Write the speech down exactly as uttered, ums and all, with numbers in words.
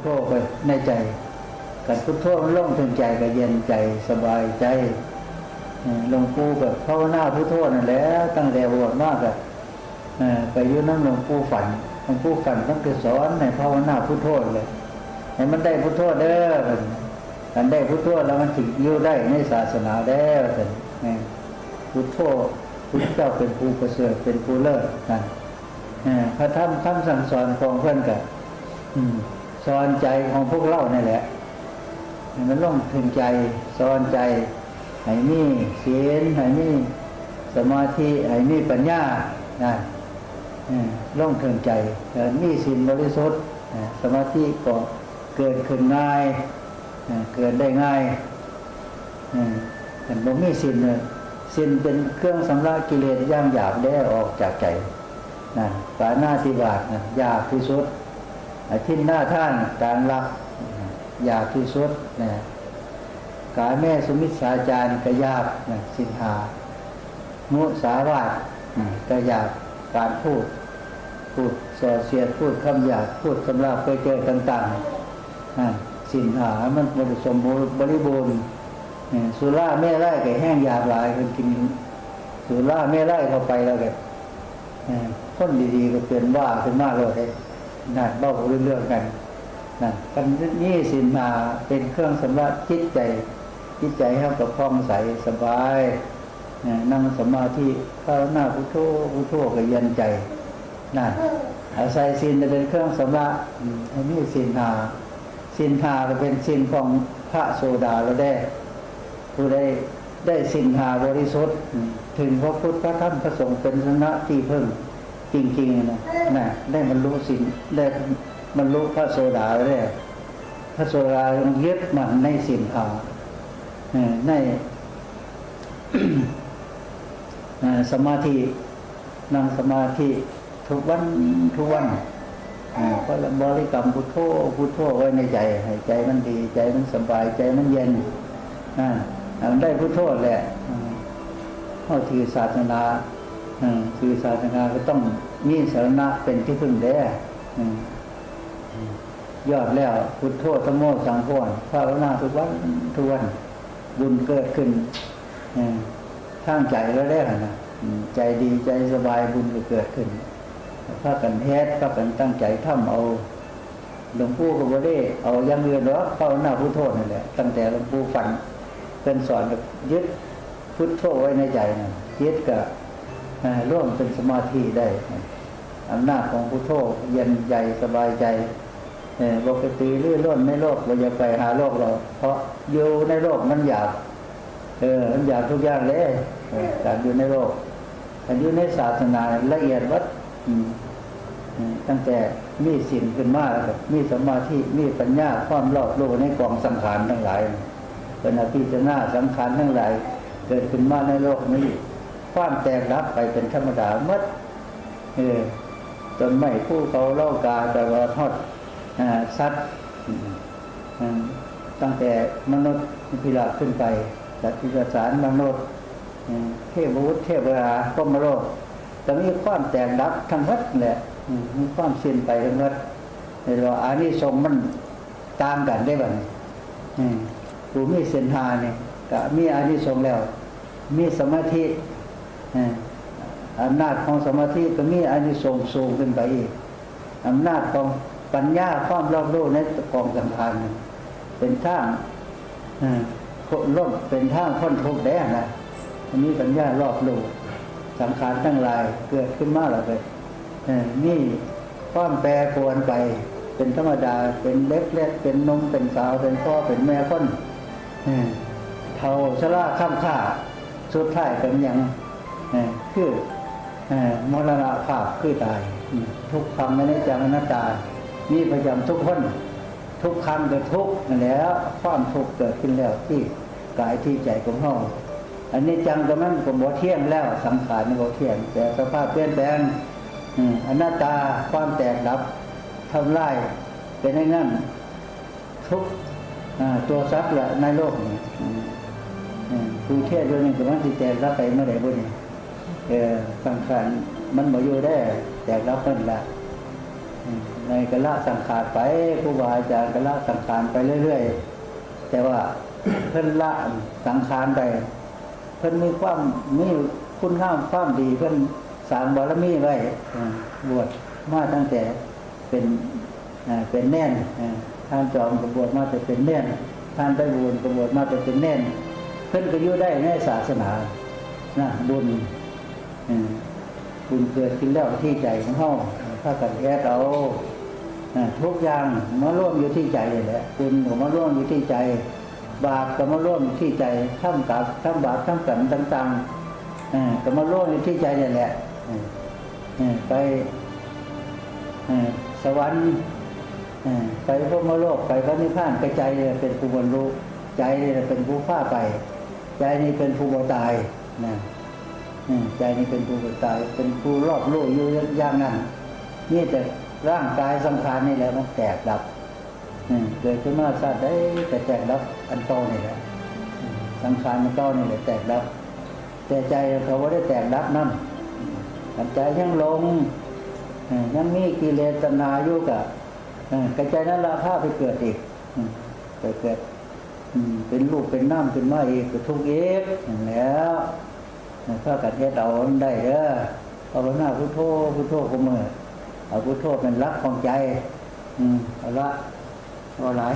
โธไปในใจ คันพุทโธมันลงถึงใจก็เย็นใจสบายใจ เออหลวงปู่ก็ภาวนาพุทโธนั่นแหละ ตั้งแต่บวชมาก็ เออไปอยู่นำหลวงปู่ฝัน หลวงปู่ฝันมันก็สอนให้ภาวนาพุทโธเลย ให้มันได้พุทโธเด้อ คันได้พุทโธแล้วมันสิอยู่ได้ในศาสนาแล้ว เออพุทโธ พุทธเจ้าเป็นผู้ประเสริฐ เป็นผู้เลิศนั่น เออพระธรรมคำสั่งสอนของเพิ่นก็ อืม สอนใจของพวกเรานี่แหละ ให้มันลงถึงใจ สอนใจ ให้มีศีล ให้มีสมาธิ ให้มีปัญญา นะ เออลงถึงใจ เออมีศีลบริสุทธิ์ นะ สมาธิก็เกิดขึ้นง่าย เออเกิดได้ง่าย เออคันบ่มีศีลเนี่ย ศีลเป็นเครื่องชำระกิเลสอย่างหยาบแด้ออกจากใจ นั่น ปาณาติบาตนั่น ยากที่สุด อทินนาทาน การลัก ยากที่สุดนะ กาเมสุมิจฉาจารก็ยากนะ ศีลห้า มุสาวาทนะก็ยาก การพูด พูดส่อเสียด พูดคำหยาบ พูดสำลาบเปื่อยเจอต่างๆนะ ศีลห้ามันบ่ได้สมบูรณ์บริบูรณ์ เออสุราเมรัยก็แฮงยากหลาย เพิ่นกินสุราเมรัยเข้าไปแล้วก็ เออคนดีๆก็เป็นบ้าขึ้นมาโลดเด้ นั่น เว้าบ่รู้เรื่องกัน นั่น คันมีศีลห้าเป็นเครื่องชำระจิตใจ จิตใจเฮาก็ผ่องใสสบาย เออนั่งสมาธิ ภาวนาพุทโธ พุทโธก็เย็นใจ นั่น อาศัยศีลเป็นเครื่องชำระ อืม ให้มีศีลห้า ศีลห้าก็เป็นศีลของพระโสดาแล้วเด้ ผู้ใดได้ศีลห้าบริสุทธิ์ อืม ถึงพระพุทธ พระธรรม พระสงฆ์เป็นสรณะที่พึ่งจริงๆนะ นะ ได้บรรลุศีล ได้บรรลุพระโสดาแล้วเด้ พระโสดายึดมั่นในศีลห้า เออใน เอ่อสมาธิ นั่งสมาธิทุกวัน ทุกวัน เอ่อก็บริกรรมพุทโธ พุทโธไว้ในใจ ให้ใจมันดี ใจมันสบาย ใจมันเย็น อ่า มันได้พุทโธแหละ อืม เฮาถือศาสนา อืม ถือศาสนาก็ต้องมีสรณะเป็นที่พึ่งเด้ อืม อืม ยอดแล้ว พุทโธ ธัมโม สังโฆ ภาวนาทุกวัน ทุกวัน บุญเกิดขึ้น เออทางใจแล้วได้หั่นนะ อืม ใจดี ใจสบาย บุญก็เกิดขึ้น พากันเฮ็ด พากันตั้งใจทำเอา หลวงปู่ก็บ่ได้เอาอย่างอื่นหรอก ภาวนาพุทโธนั่นแหละ ตั้งแต่หลวงปู่ฝัน เพิ่นสอนก็ยึดพุทโธไว้ในใจนะ จิตก็ เอ่อ รวมเป็นสมาธิได้ อำนาจของพุทโธเย็นใจสบายใจ เออ บ่กระตือรือร้นในโลก บ่อยากไปหาโลกหรอก เพราะอยู่ในโลกมันอยาก เออ มันอยากทุกอย่างเลย เออ การอยู่ในโลก การอยู่ในศาสนาละเอียดหมด อืม อืม ตั้งแต่มีศีลขึ้นมาแล้วก็มีสมาธิ มีปัญญา ความรอบรู้ในกองสังขารทั้งหลาย เป็นอภิจารณาสังขารทั้งหลาย เกิดขึ้นมาในโลกนี้ ความแตกดับไปเป็นธรรมดาหมด เออ ต้นไม้ ภูเขา เหล่ากา ตลอดฮอด อ่า สัตว์ อืม อืม ตั้งแต่มนุษย์พิราบขึ้นไป สัตว์ที่ประสานมนุษย์ อืม เทพบุตร เทพดา พรหมโลก ก็มีความแตกดับทั้งหมดแหละ อืม มีความสิ้นไปทั้งหมด เรียกว่าอานิสงส์มันต่างกันได้บัดนี้ อืม ผู้มีศีลห้านี่ก็มีอานิสงส์แล้ว มีสมาธิ เอ่ออำนาจของสมาธิก็มีอานิสงส์สูงขึ้นไปอีก อำนาจของปัญญา ความรอบรู้ในกองสังขารนี่เป็นทาง เอ่อพ้นลม เป็นทางพ้นทุกข์ได้นะ มีปัญญารอบรู้ สังขารทั้งหลายเกิดขึ้นมาแล้วก็ เอ่อมีความแปรปรวนไป เป็นธรรมดา เป็นเด็กเล็ก เป็นหนุ่ม เป็นสาว เป็นพ่อ เป็นแม่คน เออเฒ่าชราคร่ำคร่า สุดท้ายเป็นหยัง เออคือ เออมรณภาพคือตาย อืม ทุกขังอนิจจังอนัตตา มีประจำทุกคน ทุกขังก็ทุกข์นั่นแหละ ความทุกข์เกิดขึ้นแล้วที่กายที่ใจของเฮา อนิจจังก็มันก็บ่เที่ยงแล้ว สังขารนี่บ่เที่ยง แต่สภาพเปลี่ยนแปลง อืม อนัตตา ความแตกดับ ทำลาย เป็นอย่างนั้น ทุก อ่า ตัวสัตว์ละในโลกนี้ อืม อืม ผู้เทศอยู่นี่ก็มันสิแตกดับไปเมื่อใดบุนี่ เออ สังขารมันบ่อยู่ได้ แตกดับเพิ่นละ เอ ในก็ละสังขารไป ครูบาอาจารย์ก็ละสังขารไปเรื่อยๆ แต่ว่าเพิ่นละสังขารไป เพิ่นมีความ มีคุณงามความดี เพิ่นสร้างบารมีไว้ อ่า บวชมาตั้งแต่เป็น อ่า เป็นเณร อ่า ท่านจอมก็บวชมาแต่เป็นเณร ท่านไพบูลย์ก็บวชมาแต่เป็นเณร เพิ่นก็อยู่ได้ในศาสนา นะ บุญ อืม บุญเกิดขึ้นแล้วที่ใจของเฮา พากันเฮ็ดเอา อ่า ทุกอย่างมารวมอยู่ที่ใจนี่แหละ บุญก็มารวมอยู่ที่ใจ บาปก็มารวมอยู่ที่ใจ ทำกับ ทำบาป ทำกรรมต่างๆ อ่า ก็มารวมอยู่ที่ใจนี่แหละ อืม อืม ไป อ่า สวรรค์ อ่า ไปพรหมโลก ไปพระนิพพาน ก็ใจนี่แหละเป็นผู้บรรลุ ใจนี่แหละเป็นผู้พาไป ใจนี่เป็นผู้บ่ตาย นะ อืม ใจนี่เป็นผู้บ่ตาย เป็นผู้รอบรู้อยู่อย่างนั้น มีแต่ร่างกายสังขารนี่แหละมันแตกดับ อืม เกิดขึ้นมาชาติใดก็แตกดับอันเก่านี่แหละ อืม สังขารอันเก่านี่แหละแตกดับ แต่ใจเขาบ่ได้แตกดับนำ อืม คันใจยังหลง อืม ยังมีกิเลสตัณหาอยู่ก็ อืม ก็ใจนั่นละพาไปเกิดอีก อืม ไปเกิด อืม เป็นรูปเป็นนามขึ้นมาอีกก็ทุกข์อีก นั่นแหละ พากันเฮ็ดเอามันได้เด้อ ภาวนาพุทโธ พุทโธคู่มื้อ เอาพุทโธเป็นหลักของใจ อืม เอาละ บ่หลาย